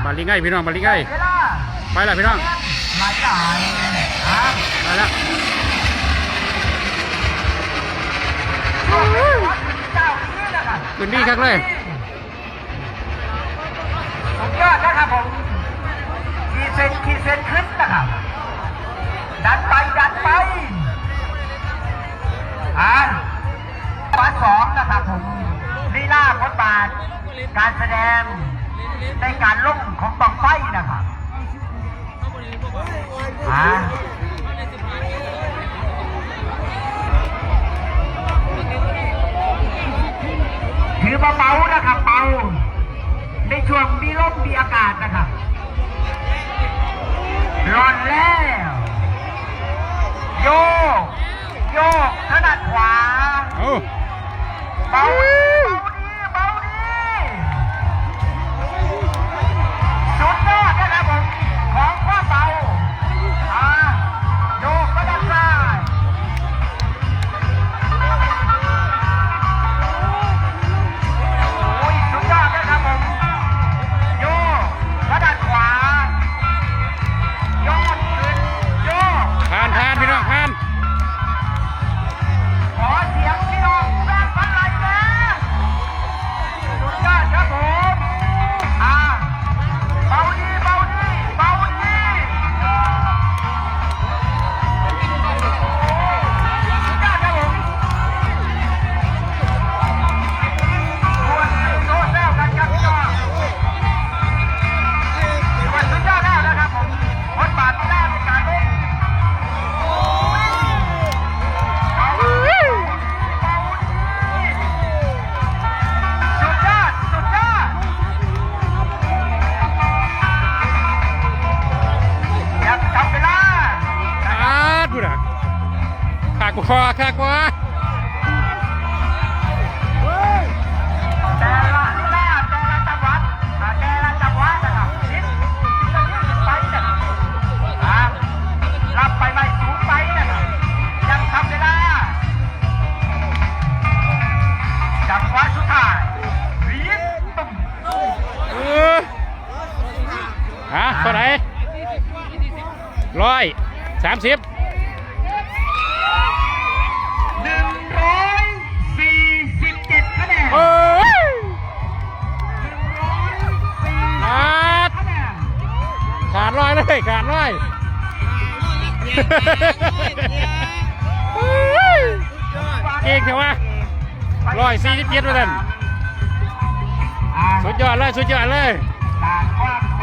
ບາດລີ້ໄງ່ພີ່ນ້ອງ ບາດລີ້ໄງ່ ເວລາ ໄປລະພີ່ນ້ອງ ຫຼາຍໆ ອ່າ ໄປລະ ຂຶ້ນດີຄັກເລີຍ ສຸດຍອດນະຄັບຜົມ ຂີດເສັ້ນ ຂີດເສັ້ນຂຶ້ນນະຄັບ ດັນໄປ ດັນໄປ ອ່າ ບາດສອງນະຄັບຜົມ ລີລາບົດບາດການສະແດງໃນການລົງຂອງບັ້ງໄຟນະຄັບ ອ່າ ຖືວ່າເບົານະຄັບ ເບົາ ໃນຊ່ວງມີລົມມີອາກາດນະຄັບ ລ່ອນແລ້ວ ໂຍກ ໂຍກທາງດ້ານຂວາ ເອົາ ເບົາດີ ເບົາດີ ເບົາດີ ສຸດຍອດນະຄັບຜົມ ຂອງຄວາມເບົາ ອ່າ ໂຍກໄປດ້ານຊ້າຍ ໂອ້ຍ ສຸດຍອດເດີຄັບຜົມ ໂຍກມາດ້ານຂວາ ໂຍກຂຶ້ນ ໂຍກ ຜ່ານ ຜ່ານ ພີ່ນ້ອງ ຜ່ານ ຂໍສຽງພີ່ນ້ອງແຊກພັນໄລ້ແດ່. ສຸດຍອດຄັບຜົມ ອ່າ ເບົາດີ ເບົາດີ ເບົາດີ ສຸດຍອດຄັບຜົມ ໂອ້ຍ ໂຊແຊວກັນຄັບພີ່ນ້ອງ ຖືວ່າສຸດຍອດແລ້ວນະຄັບຜົມ ບົດບາດເວລາໃນການລົງ ສຸດຍອດ ສຸດຍອດ ຢ່າໄປທຳເວລາ ປາດ ພຸ້ນນະ ຄັກບໍ່ ຄັກບໍ່? ແຕ່ລະເວລາ ແຕ່ລະຈັງຫວັດ ອ່າ ແຕ່ລະຈັງຫວະນະຄັບ ສິບ ສິບນາທີຂຶ້ນໄປນະຄັບ ອ່າ ລັບໄປໄວ້ສູງໄປນະຄັບ ຍັງທຳເວລາ ຈັງຫວະສຸດທ້າຍ ເອີ ຮະ ເທົ່າໃດ? ຮ້ອຍສາມສິບ ໜຶ່ງຮ້ອຍສີ່ສິບເຈັດຄະແນນ ໂອ້ຍ ໜຶ່ງຮ້ອຍສີ່ສິບເຈັດຄະແນນ ຂາດ ຂາດຮ້ອຍເລີຍ ຂາດຮ້ອຍ ເກັ່ງແທ້ວະ ຮ້ອຍສີ່ສິບເຈັດວ່າຊັ້ນ ສຸດຍອດເລີຍ ສຸດຍອດເລີຍ ຈາກຄວາມ